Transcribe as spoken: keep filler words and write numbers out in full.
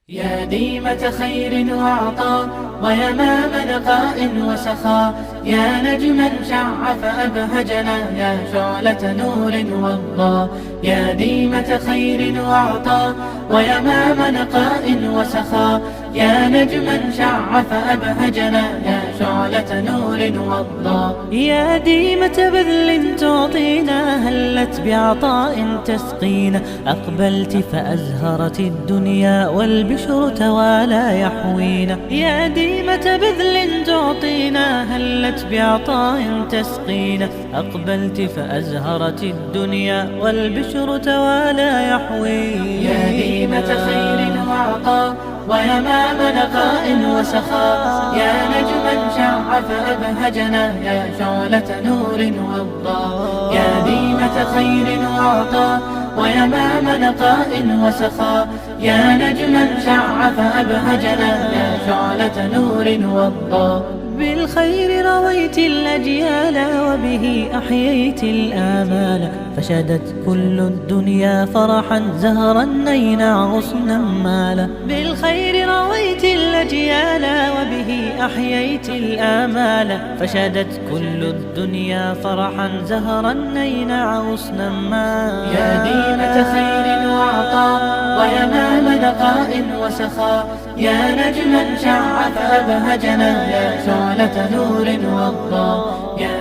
يا ديمة خير وعطاء، ويمام نقاء وسخاء، يا نجما شع فأبهجنا، يا شعلة نور وضاء. يا ديمة خير وعطاء، ويمام نقاء وسخاء، يا نجما شع فأبهجنا، يا شعلة نور وضاء. يا ديمة بذل تعطينا، هلت بعطاء تسقينا، أقبلت فأزهرت الدنيا والبشر توالى يحوينا. يا ديمة بذل تعطينا، هلت بعطاء تسقينا، أقبلت فأزهرت الدنيا والبشر توالى يحوينا. يا ديمة خير وعطاء، ويمام نقاء وسخاء، يا نجما شع فأبهجنا، يا شعلة نور وضاء. يا ديمة خير وعطاء، ويمام نقاء وسخاء، يا نجما شع فأبهجنا، يا شعلة نور وضاء. بالخير رويت الأجيال، وبه أحييت الآمال، فشدت كل الدنيا فرحا، زهرا نينع غصنا مالا. بالخير رويت الأجيال، وبه أحييت الآمال، فشدت كل الدنيا فرحا، زهرا نينع غصنا مالا. يا ديمة خير وعطاء، ويمام نقاء وسخاء، يا نجما شع فأبهجنا، يا شعلة نور وضاء. يا